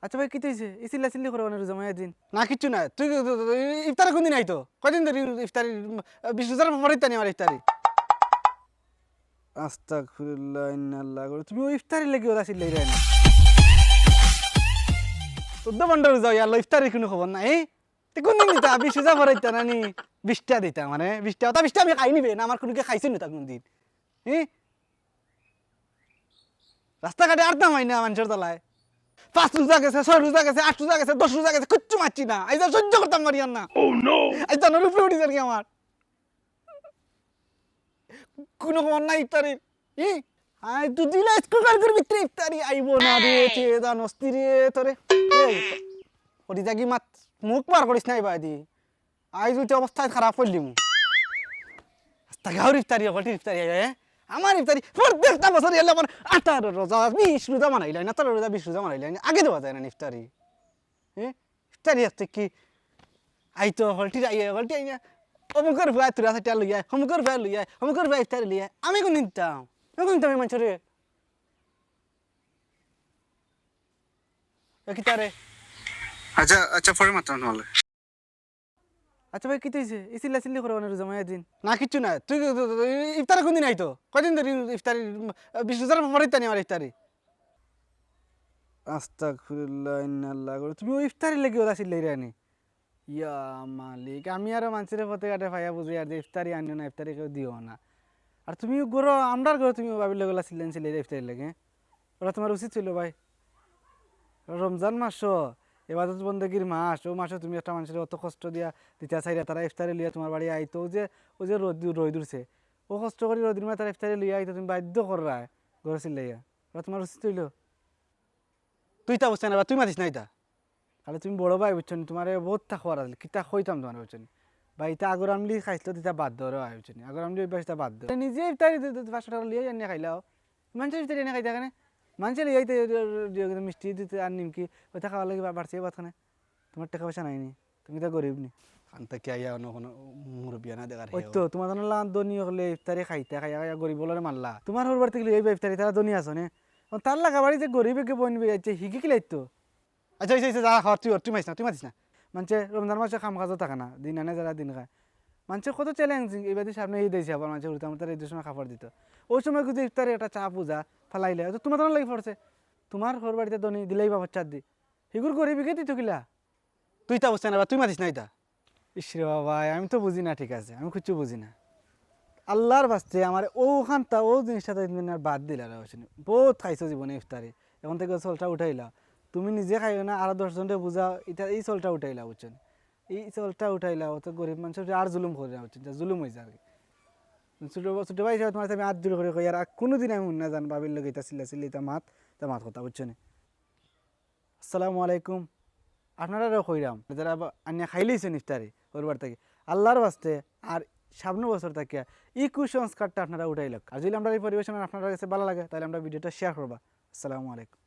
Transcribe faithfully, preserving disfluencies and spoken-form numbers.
আচ্ছা ভাই, কিতা অইছে? ই চিল্লা চিল্লি করো মানে রোজা মাইয়া দিন। না, কিচ্ছু না। তুই, তুই, তুই, ইফতারে কুনদিন আইতো? কয়দিন ধরি ইফতারি, উম, বিশ রোজার পরেই তানি আমার ইফতারি। আস্তাগফিরুল্লাহ, ইন্না লিল্লাহি ওয়া ইন্না ইলাইহি রাজিউন। তুমি অউ ইফতারির লাগি ওলা চিল্লাইরায় নি? চৌদ্দ পনরো রোজা অইয়া আল্লাহ, ইফতারির কুনু খবর নাই, এ? তে কুনদিন দিতা? বিশ রোজা পরাইতা না নি? বিশটা দিতা মানে, বিশটা, অতা বিশটা আমি খাই নি বে, না আমার কুনুকে খাইছে নি তা কুনদিন? হি? রাস্তাঘাটে আড্ডা মারি না মানষর তলায়। পাঁচ রোজা গেছে, ছয় রোজা গেছে, আট রোজা গেছে, দশ রোজা গেছে, কিচ্ছু মারছি না। আইজ আর সহ্য করতাম পারিয়ার না। আইজ জানো উপরে উঠি যার কি আমার। কুনু খবর নাই ইফতারির। ই? আইজ তো দিলা স্কুল কলেজর ভিতরে ইফতারি আইবো না রে, তে জানোস নি রে তোরে। এই, করি যাগি মাত, মুখ বার করিস না ইবাদি। আইজ উঠে অবস্থা খারাপ করিলিমু। আস্তা গাউর ইফতারি, হকলটির ইফতারি আইবো, এ? আমার ইফতারি, প্রত্যেকটা বছর এলে আমার আঠারো রোজা, বিশ রোজা মানাইলাই না, আঠারো রোজা, বিশ রোজা মানাইলাই না। আগে দেওয়া যায় না ইফতারি। এ? ইফতারি আসতে কি? আইতো, হকলটির আইয়া, হকলটি আইয়া। অমুকর ফুয়া তুরা সেটা লইয়া, অমুকর ফুয়া লইয়া, অমুকর ফুয়া ইফতারি লইয়া। আমি কুনদিন দিতাম? আমি কুনদিন দিতাম এই মানষরে? এ কিতা রে? আচ্ছা, আচ্ছা, পরে মাততাম তুমার লগে। আচ্ছা ভাই, কিতা অইছে? ই চিল্লা চিল্লি করো মানে রোজা মাইয়া দিন। না, কিচ্ছু না। তুই, তুই, তুই, তুই ইফতারে কুনদিন আইতো? কয়দিন ধরি ইফতারি, উম, বিশ রোজার পরেই তানি আমার ইফতারি। আস্তাগফিরুল্লাহ, ইন্না লিল্লাহি ওয়া ইন্না ইলাইহি রাজিউন। তুমি অউ ইফতারির লাগি ওলা চিল্লাইরায় নি? ইয়া মালিক, আমি আরো মানষরে পথে ঘাটে পাইয়া বুঝাইয়ার যে ইফতারি আনিও না, ইফতারি কেউ দিও না। আর তুমি ঘরো, আমরার ঘরো তুমি অউ ভাবির লগে ওলা চিল্লাইন চিল্লাইরায় ইফতারির লাগি, এ? ওলা তুমার উচিত অইলো ভাই। রমজান মাস, ইবাদত বন্দেগির মাস, অউ মাসো তুমি একটা মানষরে অত কষ্ট দিয়া দিতা চাইরায়, তারা ইফতারি লইয়া তুমার বাড়ি আইতো, অউ যে, অউ যে রইদ, রইদ উঠছে, অউ কষ্ট করি রইদর মাঝে তারা ইফতারি লইয়া আইতো, তুমি বাধ্য কররায় ঘরো চিল্লাইয়া। ওলা তুমার উচিত অইলো। তুই তা বুঝতে না বা, তুই মাতিস না ইতা। তাইলে তুমি বড় ভাই, বুঝছো নি? তুমারে বউত তাকওয়ার আছিল, কিতা কইতাম তুমারে, বুঝছো নি? ভাই, ইতা আগর আমলি খাইছিল, ইতা বাদ দেও রে ভাই, বুঝছো নি? আগর আমলি অভ্যাস ইতা বাদ দেও। নিজে ইফতারি দি, দি, পাঁচশো টেকা লইয়া আনিয়া খাইলাও। মানষর ইফতারি আনিয়া খাইতা কেনে? মানষে লইয়া আইতে, দি, দি, দি, মিষ্টি দিতে আর নিমকি, ওইটা খাওয়ার লাগি বা-, বাড়ছে ভাত খানে। তুমার টেকা পয়সা নাই নি? তুমি তো গরিব নি? খান থাকি আইয়া অনো কুনু মুরব্বিয়ানা দেখার ওই তো, তুমার জানো লান ধনী অকলে ইফতারি খাইতা, খাইয়া খাইয়া গরিব অকলরে মারলা। তুমার হউর বাড়ি থাকি লইয়া আইবা ইফতারি, তারা ধনী আছো নে? ও তার লাগা বাড়ি যে গরিব একে বইন বই আইছে, হিগি কিলা আইতো? আচ্ছা, আচ্ছা, আচ্ছা, যা, হ, তুই অর, তুই মাতিস না, তুই মাতিস না। মানষে রমজান মাসো কাম কাজও থাকে না, দিন আনে যারা দিন খায়। মানষে কত challenge, ইবাদি সামনে ইদ আইছে, আবার মানষে হুরুতা মুরুতারে ইদর সময় কাপড় দিতো। অউ সময় যদি ইফতারি একটা চা পূজা ফালাইলে, তো তুমার তার লাগি পড়ছে। তুমার হউর বাড়িত ধনী দিলাইবা বাচ্চার দি। হিগুর গরিব হিগে দিতো কিলা? তুই তা বুঝতে না বা, তুই মাতিস না ইতা। ইস রে বাবা, আমি তো বুঝি না, ঠিক আছে, আমি কিচ্ছু বুঝি না। আল্লার ওয়াস্তে আমারে অউ খানতা, অউ জিনিসটা তো ইদিন আর বাদ দিলা রে, বুঝছো নি? বউত খাইছো জীবনে ইফতারি, অখন থাকি অউ চলটা উঠাইলা। তুমি নিজে খাইও না, আরো দশ জনরে বুঝাও, ইতা, ই চলটা উঠাইলা, বুঝছো নি? ই চলটা উঠাইলা, অত গরিব মানষর উপরে আর জুলুম করিও না, বুঝছো নি? ইতা জুলুম অই যার। ছোট, ছোট ভাই হিসাবে তুমার আমি আত জোড় করি কই, আর কুনুদিন আমি হুনি না যান ভাবির লগে ইতা চিল্লা চিল্লি, ইতা মাত, ইতা মাত কথা, বুঝছো নি? আসসালামু আলাইকুম। আপনারারেও কইরাম, যারা বা-, আনিয়া খাইলাইছইন ইফতারি হউর বাড়ি থাকি, আল্লার ওয়াস্তে আর সামনর বছর থাকিয়া ই কুসংস্কারটা আপনারা উঠাইলাউক্কা। আর যদি আমরার ই পরিবেশনা আপনারার গেছে ভালা লাগে, তাইলে আমরার video টা share করবা। আসসালামু আলাইকুম।